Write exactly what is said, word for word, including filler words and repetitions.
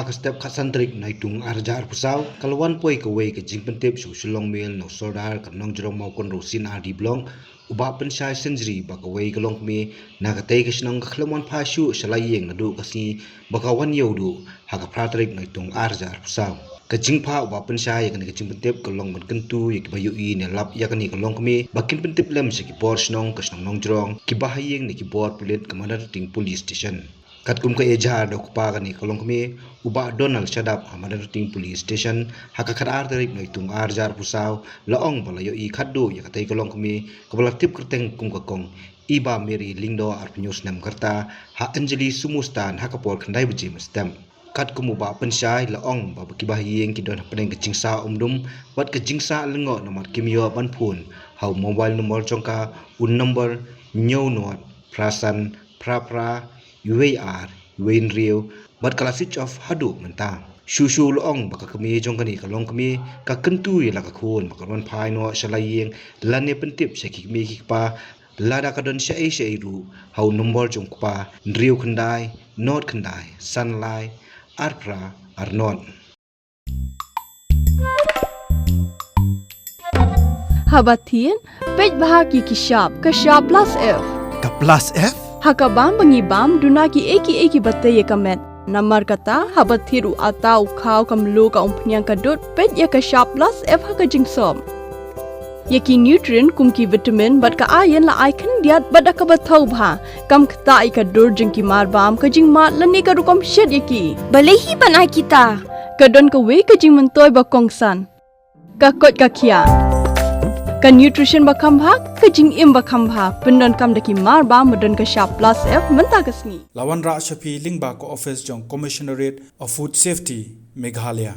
Ka step khatsan tarik Naitung ar hajar arphew saw, ka la wan poi kawei ka jingpyntip sha u Shillong Mail na u Sordar ka Nongjrong Mawkynrew C&RD Block, u Bah Pynshai Synjri, ba kawei ka longkmie na katei ka shnong ka khlem wan phai shuh sha la ïing naduh ka sngi ba ka wan ïew duh ha ka phra tarik Naitung ar hajar arphew saw. Ka jingphah u Bah Pynshai ïa kane ka jingpyntip ka long ban kyntu ïa kiba ïohi ne lap ïa kane ka longkmie ba kin pyntip lem sha ki bor shnong ka shnong Nongjrong, kiba ha ïing ne ki bor pulit ka Madanrting Police Station. Katkum ka ejhar da u kpa kane ka longkmie, u Bah Donald Shadap ha Madanrting Police Station, ha ka khatar tarik Naitung ar hajar arphew saw, la ong ba la ïohi khatduh ïa katei ka longkmie kaba la tip kyrteng kum ka kong, i Bah Mary Lyngdoh, arphew hynñiew snem ka rta, ha Anjali Sumustan ha ka por khyndai baje mynstep. Katkum u Bah Pynshai la ong ba kiba ha ïing ki don hapdeng ka jingsah umdum bad ka jingsah lyngngoh namar kim ïoh ban phone ha u mobile number jong ka, u number hynñiew nod phra san phra phra wei ar wei hynriew, bad ka la switch off haduh mynta. Shuh shuh la ong ba ka kmie jong kane ka longkmie ka kyntu ïa la ka khun ba kan wan phai noh sha la ïing lane pyntip sha ki kmie ki kpa lada ka don shaei shaei ruh, ha u number jong u kpa, hynriew khyndai nod khyndai san lai ar phra ar nod. Haba thied, peit bha ïa ki shap, ka shap plus F. Ka plus F? Ha ka bam ba ngi bam, duna kiei kiei kiba tei ïa ka met. Namar kata, haba thied u atta, u khaw, ka mluh, ka umphniang, ka dud, peit ïa ka shap plus F ha ka jingsop. Ïa ki nutrient kum ki vitamin bad ka iron la ai khyndiat bad da kaba thaw bha. Kam ktah ïa ka dur jong ki mar bam, ka jingmad lane ka rukom shet ïa ki. Balei hi ban ai kita? Ka don kawei ka jingmyntoi ba kongsan. Ka koit ka khiah. Ka nutrition ba kham bha, ka jingim ba kham bha. Pyndonkam da ki mar bam ba don ka shap plus F mynta ka sngi. La wanrah sha phi lyngba ka office jong Commissionerate of Food Safety, Meghalaya.